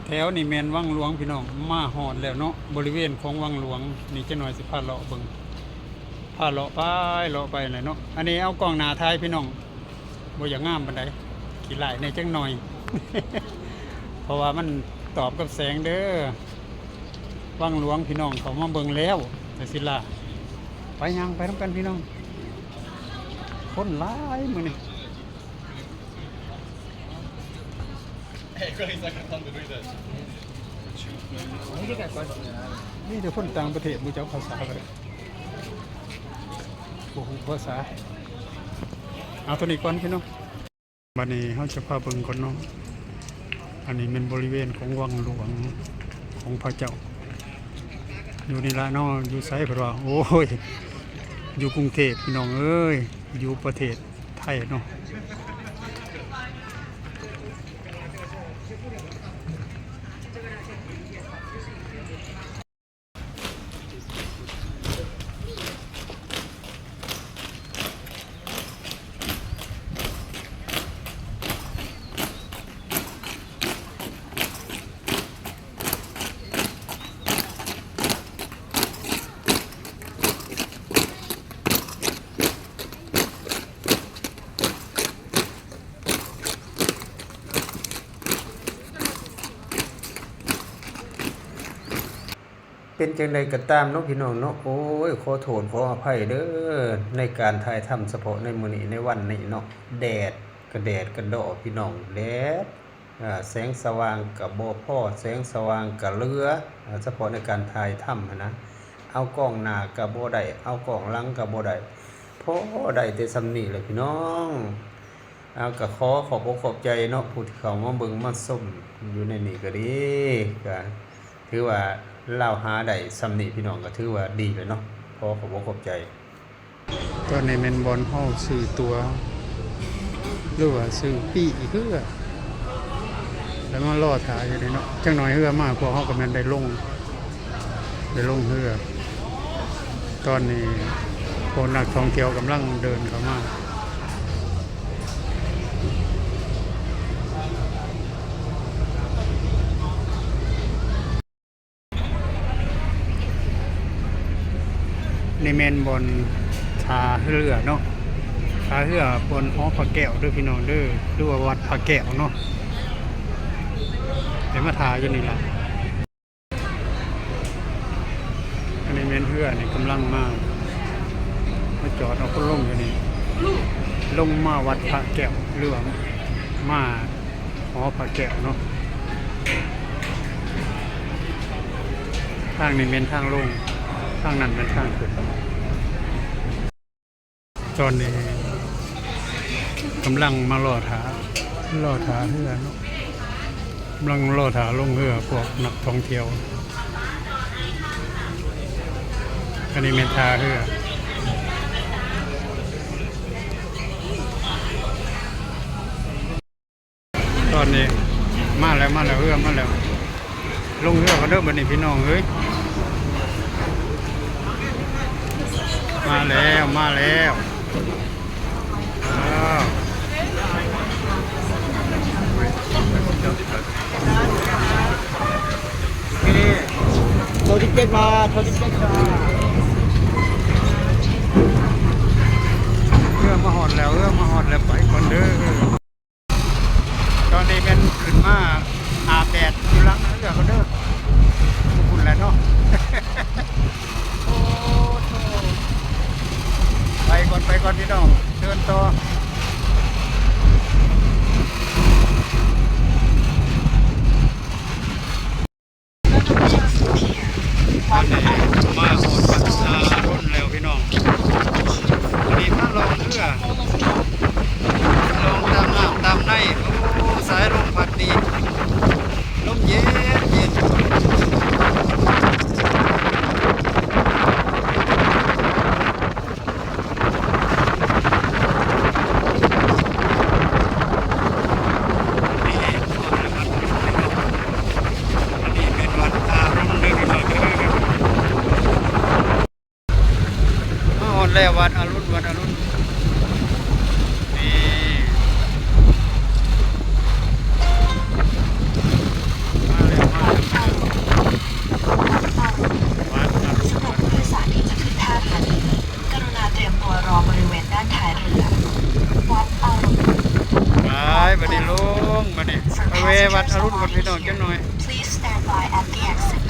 ແຖວນີ້ແມ່ນວັງຫຼວງພີ່ນ້ອງ ມາຮອດແລ້ວເນາະ ບໍລິເວນຂອງວັງຫຼວງນີ້ ຈັກໜ່ອຍຊິພາເລາະເບິ່ງ ພາເລາະໄປເລາະໄປແຫຼະເນາະ. ອັນນີ້ເອົາກ້ອງໜ້າຖ່າຍພີ່ນ້ອງ ບໍ່ຢາກງາມປານໃດ ຂີ້ຮ້າຍແດ່ຈັກໜ່ອຍ ເພາະວ່າມັນຕອບກັບແສງເດີ. ວັງຫຼວງພີ່ນ້ອງເຂົ້າມາເບິ່ງແລ້ວ ແຕ່ສິລາ ໄປ ຍ່າງໄປນຳກັນພີ່ນ້ອງ ຄົນຫຼາຍມື້ນີ້. ມີແຕ່ຄົນຕ່າງປະເທດ ບໍ່ຈັກພາສາເລີຍ ບໍ່ຮູ້ພາສາ. ເອົາ ເທົ່ານີ້ກ່ອນພີ່ນ້ອງ ບັດນີ້ເຮົາຈະພາເບິ່ງກ່ອນເນາະ. ອັນນີ້ແມ່ນບໍລິເວນຂອງວັງຫຼວງຂອງພະເຈົ້າ ຢູ່ນີ້ລະເນາະ. ຢູ່ໃສເພິ່ນວ່າ? ໂອ້ຍ ຢູ່ກຸງເທບພີ່ນ້ອງເອີຍ ຢູ່ປະເທດ ໄທເນາະ. ເປັນຈັ່ງໃດກໍຕາມເນາະພີ່ນ້ອງເນາະ ໂອ້ຍ ຂໍໂທດຂໍອະໄພເດີ ໃນການຖ່າຍທຳສະເພາະໃນມື້ນີ້ ໃນວັນນີ້ເນາະ. ແດດກະແດດກະດໍພີ່ນ້ອງ ແດດ ອາ ແສງສະຫວ່າງກະບໍ່ພໍ ແສງສະຫວ່າງກະເຫຼືອ ອາ ສະເພາະໃນການຖ່າຍທຳຫັ້ນນະ ເອົາກ້ອງໜ້າກະບໍ່ໄດ້ ເອົາກ້ອງຫຼັງກະບໍ່ໄດ້ ພໍໄດ້ແຕ່ສ່ຳນີ້ແຫຼະພີ່ນ້ອງ. ເອົາ ກະຂໍຂອບອົກຂອບໃຈເນາະ ຜູ້ທີ່ເຂົ້າມາເບິ່ງມາຊົມຢູ່ໃນນີ້ກະດີ ກະຖືວ່າລາວຫາໄດ້ສ່ຳນີ້ພີ່ນ້ອງ ກະຖືວ່າດີແລ້ວເນາະ ຂໍຂອບອົກຂອບໃຈ. ຕອນນີ້ແມ່ນບ່ອນເຮົາຊື້ຕົ໋ວ ຫຼືວ່າຊື້ປີ້ເຮືອ ແລ້ວມາລໍຖ້າຢູ່ນີ້ເນາະ ຈັກໜ່ອຍເຮືອມາ ພວກເຮົາກະແມ່ນໄດ້ລົງ ໄດ້ລົງເຮືອ. ຕອນນີ້ພວກນັກທ່ອງທ່ຽວກຳລັງເດີນເຂົ້າມາ. ນີ້ແມ່ນບ່ອນທ່າເຮືອເນາະ ທ່າເຮືອບ່ອນຫໍພະແກ້ວເດີພີ່ນ້ອງເດີ ຫຼືວ່າວັດພະແກ້ວເນາະ ໄດ້ມາຖ້າຢູ່ນີ້ລະ. ອັນນີ້ແມ່ນເຮືອນີ້ກຳລັງມາ ມາຈອດເອົາຄົນລົງຢູ່ນີ້ ລົງມາວັດພະແກ້ວ ຫຼືວ່າມາຫໍພະແກ້ວເນາະ. ທາງນີ້ແມ່ນທາງລົງ ທາງນັ້ນແມ່ນທາງຂຶ້ນ. ຕອນນີ້ກຳລັງມາລໍຖ້າ ລໍຖ້າເຮືອເນາະ ກຳລັງລໍຖ້າລົງເຮືອພວກນັກທ່ອງທ່ຽວ. ອັນນີ້ແມ່ນທ່າເຮືອ. ຕອນນີ້ມາແລ້ວ ມາແລ້ວ ເຮືອມາແລ້ວ ລົງເຮືອກ່ອນເດີບັດນີ້ພີ່ນ້ອງເອີຍ. ມາແລ້ວ ມາແລ້ວ ອ້າວ ໂທສິບເຈັດບາດ ໂທສິບເຈັດບາດ. ເຮືອມາຮອດແລ້ວ ເຮືອມາຮອດແລ້ວ ໄປກ່ອນເດີ. ຕອນນີ້ແມ່ນຂຶ້ນມາອາບແດດຢູ່ຫຼັງເຮືອກ່ອນເດີ ພຸ້ນແຫຼະເນາະ. ໂອ້ໂຫ ໄປກ່ອນ ໄປກ່ອນພີ່ນ້ອງ ເດີນຕໍ່. ຕອນນີ້ມາຮອດວັດສາດົນແລ້ວພີ່ນ້ອງ ນີ້ມາລ່ອງເຮືອ ລ່ອງຕາມນ້ຳຕາມໃນ. ໂອ້ ສາຍລົມພັດດີ ລົມເຢັນໆ. ໄປ ບັດນີ້ລົງ ບັດນີ້ໄປແວ່ວັດອະລຸນກ່ອນພີ່ນ້ອງຈັກໜ່ອຍ. Please stand by at the exit.